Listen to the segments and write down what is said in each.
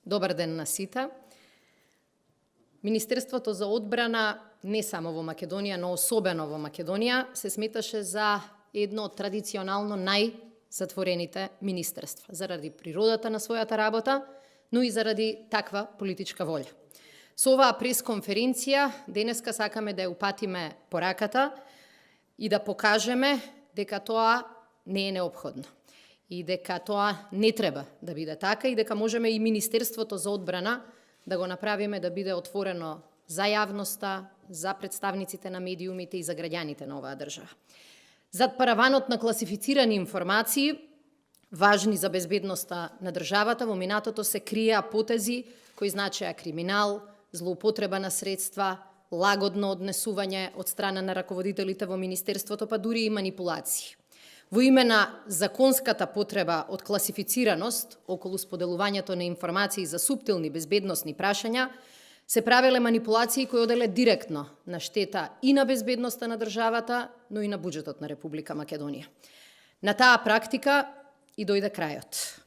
Добар ден на сите. Министерството за одбрана не само во Македонија, но особено во Македонија, се сметаше за едно од традиционално најзатворените министерства, заради природата на својата работа, но и заради таква политичка волја. Со оваа пресконференција денеска сакаме да ја упатиме пораката и да покажеме дека тоа не е неопходно и дека тоа не треба да биде така и дека можеме и Министерството за одбрана да го направиме да биде отворено за јавноста, за представниците на медиумите и за граѓаните на оваа држава. Зад параванот на класифицирани информации, важни за безбедноста на државата, во минатото се криеа потези кои значеа криминал, злоупотреба на средства, лагодно однесување од страна на раководителите во Министерството, па дури и манипулации. Во име на законската потреба од класифицираност околу споделувањето на информации за суптилни безбедносни прашања, се правеле манипулации кои оделе директно на штета и на безбедноста на државата, но и на буџетот на Република Македонија. На таа практика и дојде крајот.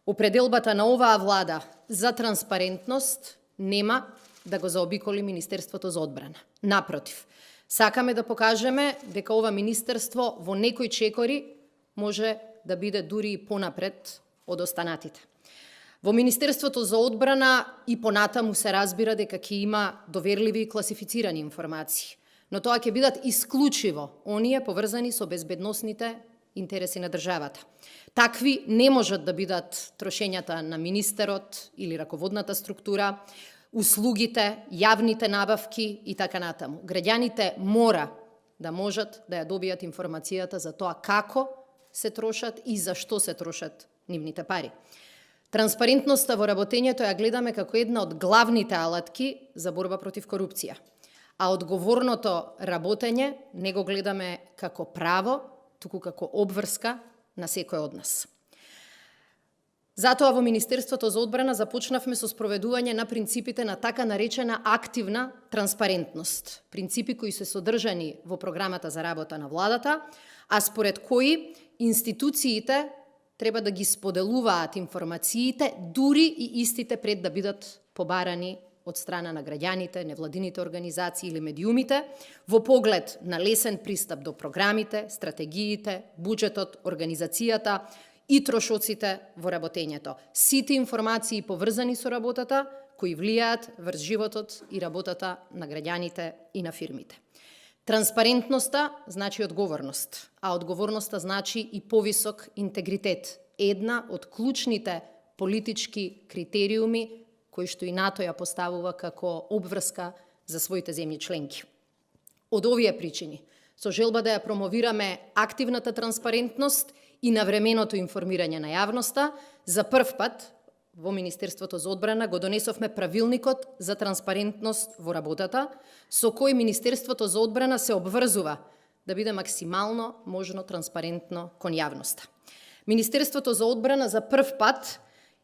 Определбата на оваа влада за транспарентност нема да го заобиколи Министерството за одбрана. Напротив, сакаме да покажеме дека ова министерство во некои чекори може да биде дури и понапред од останатите. Во Министерството за одбрана и понатаму се разбира дека ќе има доверливи и класифицирани информации, но тоа ќе бидат исклучиво оние поврзани со безбедносните интереси на државата. Такви не можат да бидат трошењата на министерот или раководната структура, услугите, јавните набавки и така натаму. Граѓаните мора да можат да ја добијат информацијата за тоа како се трошат и за што се трошат нивните пари. Транспарентноста во работењето ја гледаме како една од главните алатки за борба против корупција. А одговорното работење не го гледаме како право, туку како обврска на секој од нас. Затоа во Министерството за одбрана започнавме со спроведување на принципите на така наречена активна транспарентност. Принципи кои се содржани во програмата за работа на владата, а според кои институциите треба да ги споделуваат информациите, дури и истите пред да бидат побарани од страна на граѓаните, невладините организации или медиумите, во поглед на лесен пристап до програмите, стратегиите, буџетот, организацијата и трошоците во работењето. Сите информации поврзани со работата, кои влијаат врз животот и работата на граѓаните и на фирмите. Транспарентноста значи одговорност, а одговорноста значи и повисок интегритет. Една од клучните политички критериуми кои што и НАТО ја поставува како обврска за своите земји членки. Од овие причини, со желба да ја промовираме активната транспарентност и навременото информирање на јавноста, за прв пат во Министерството за одбрана го донесовме правилникот за транспарентност во работата, со кој Министерството за одбрана се обврзува да биде максимално можно транспарентно кон јавноста. Министерството за одбрана за прв пат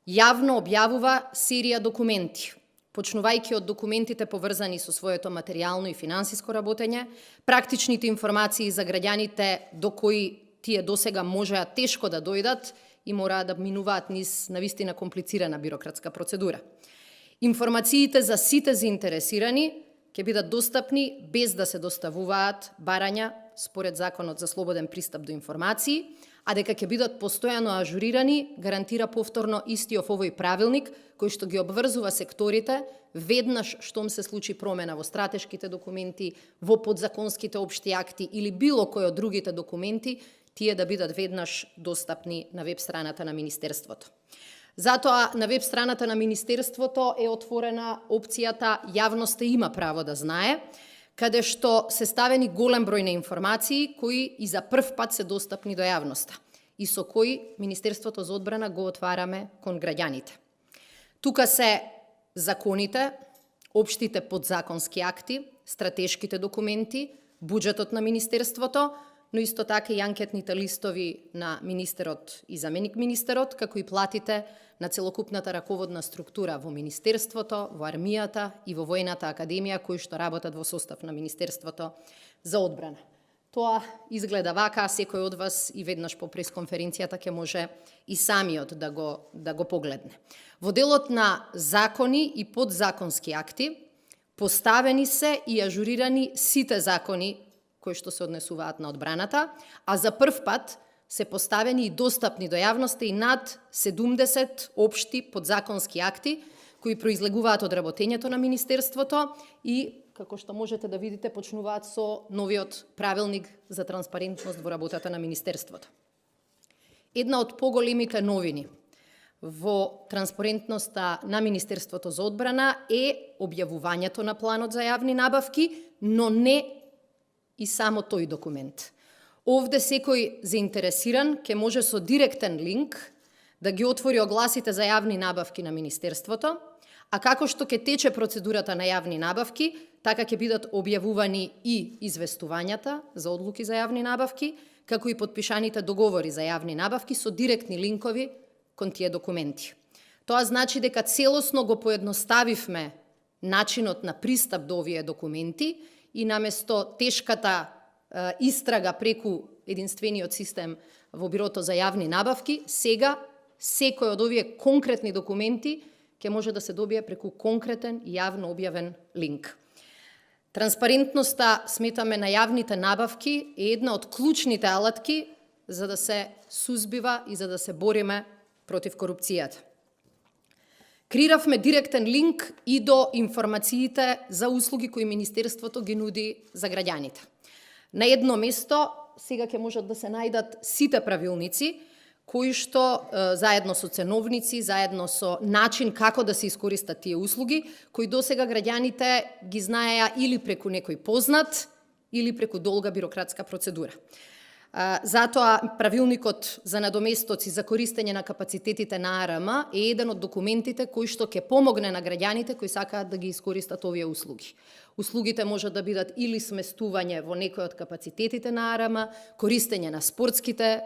јавно објавува серија документи, почнувајќи од документите поврзани со своето материјално и финансиско работење, практичните информации за граѓаните до кои тие досега можеа тешко да дојдат и мораат да минуваат низ навистина комплицирана бирократска процедура. Информациите за сите заинтересирани ќе бидат достапни без да се доставуваат барања според Законот за слободен пристап до информации, а дека ќе бидат постојано ажурирани, гарантира повторно истиот овој правилник, кој што ги обврзува секторите, веднаш штом се случи промена во стратешките документи, во подзаконските општи акти или било кој од другите документи, тие да бидат веднаш достапни на веб страната на Министерството. Затоа на веб страната на Министерството е отворена опцијата јавноста има право да знае, каде што се ставени голем број на информации кои и за прв пат се достапни до јавноста и со кои Министерството за одбрана го отвараме кон граѓаните. Тука се законите, општите подзаконски акти, стратешките документи, буџетот на Министерството, но исто така и анкетните листови на министерот и заменик министерот, како и платите на целокупната раководна структура во Министерството, во армијата и во Војната академија, кои што работат во состав на Министерството за одбрана. Тоа изгледа вака, секој од вас и веднаш по пресконференцијата ќе може и самиот да го погледне. Во делот на закони и подзаконски акти поставени се и ажурирани сите закони кои што се однесуваат на одбраната, а за прв пат се поставени и достапни до јавноста и над 70 општи подзаконски акти кои произлегуваат од работењето на Министерството и, како што можете да видите, почнуваат со новиот правилник за транспарентност во работата на Министерството. Една од поголемите новини во транспарентноста на Министерството за одбрана е објавувањето на планот за јавни набавки, но не и само тој документ. Овде секој заинтересиран ќе може со директен линк да ги отвори огласите за јавни набавки на Министерството, а како што ќе тече процедурата на јавни набавки, така ќе бидат објавувани и известувањата за одлуки за јавни набавки, како и подпишаните договори за јавни набавки со директни линкови кон тие документи. Тоа значи дека целосно го поедноставивме начинот на пристап до овие документи и наместо тешката истрага преку единствениот систем во Бирото за јавни набавки, сега секој од овие конкретни документи ќе може да се добие преку конкретен и јавно објавен линк. Транспарентноста, сметаме, на јавните набавки е една од клучните алатки за да се сузбива и за да се бориме против корупцијата. Креиравме директен линк и до информациите за услуги кои Министерството ги нуди за граѓаните. На едно место сега ќе можат да се најдат сите правилници кои што заедно со ценовници, заедно со начин како да се искористат тие услуги, кои досега граѓаните ги знаеа или преку некој познат, или преку долга бирократска процедура. Затоа правилникот за надоместоци за користење на капацитетите на АРМ е еден од документите кои што ќе помогне на граѓаните кои сакаат да ги искористат овие услуги. Услугите можат да бидат или сместување во некој од капацитетите на АРМ, користење на спортските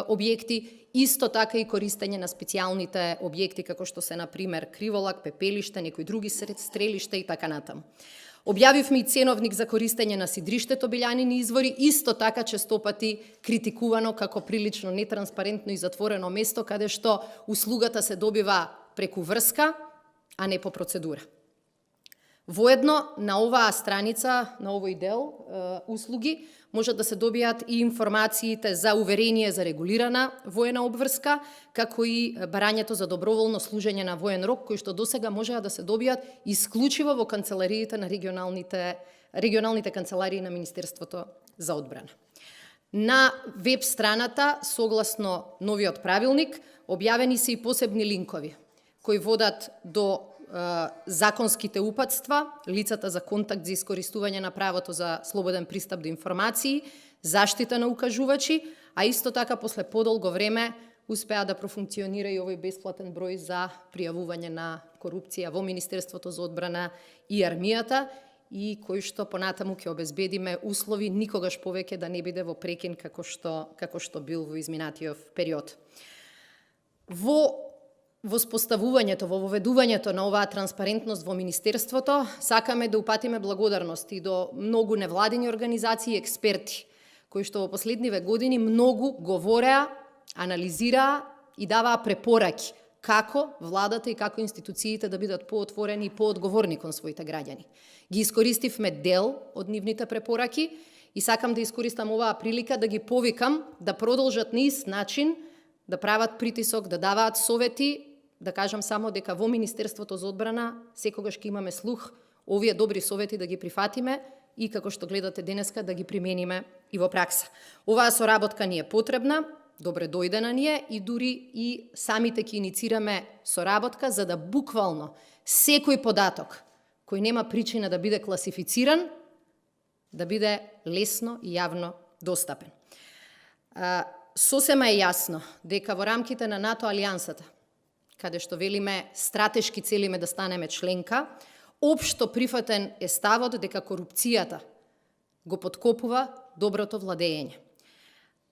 објекти, исто така и користење на специјалните објекти како што се, например, криволак, пепелиште, некои други стрелишта и така натаму. Објавивме и ценовник за користење на сидриштето белјанини извори, исто така честопати критикувано како прилично нетранспарентно и затворено место, каде што услугата се добива преку врска, а не по процедура. Воедно, на оваа страница, на овој дел услуги, можат да се добијат и информациите за уверение за регулирана воена обврска, како и барањето за доброволно служење на воен рок, кои што досега можеа да се добијат исклучиво во канцелариите на регионалните канцеларии на Министерството за одбрана. На веб страната, согласно новиот правилник, објавени се и посебни линкови кои водат до законските упатства, лицата за контакт за искористување на правото за слободен пристап до информации, заштита на укажувачи, а исто така после подолго време успеа да профункционира и овој бесплатен број за пријавување на корупција во Министерството за одбрана и армијата и кој што понатаму ќе обезбедиме услови никогаш повеќе да не биде во прекин како што бил во изминатиот период. Во воспоставувањето, во воведувањето на оваа транспарентност во Министерството, сакаме да упатиме благодарност и до многу невладини организации и експерти, кои што во последниве години многу говореа, анализираа и даваа препораки како владата и како институциите да бидат поотворени и поодговорни кон своите граѓани. Ги искористивме дел од нивните препораки и сакам да искористам оваа прилика да ги повикам да продолжат на ист начин да прават притисок, да даваат совети, да кажам само дека во Министерството за одбрана секогаш ќе имаме слух овие добри совети да ги прифатиме и како што гледате денеска да ги примениме и во пракса. Оваа соработка ни е потребна, добре дојдена ни е и дури и самите ќе иницираме соработка за да буквално секој податок кој нема причина да биде класифициран, да биде лесно и јавно достапен. Сосема е јасно дека во рамките на НАТО алијансата, каде што велиме стратешки целиме да станеме членка, општо прифатен е ставот дека корупцијата го подкопува доброто владење.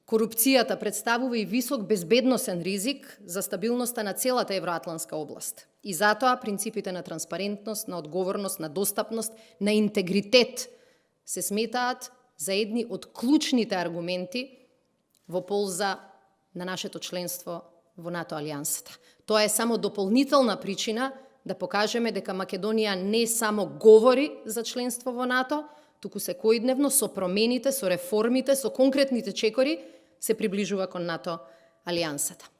Корупцијата представува и висок безбедносен ризик за стабилноста на целата евроатлантска област. И затоа принципите на транспарентност, на одговорност, на достапност, на интегритет се сметаат за едни од клучните аргументи во полза на нашето членство во НАТО алијансата. Тоа е само дополнителна причина да покажеме дека Македонија не само говори за членство во НАТО, туку секојдневно со промените, со реформите, со конкретните чекори се приближува кон НАТО алијансата.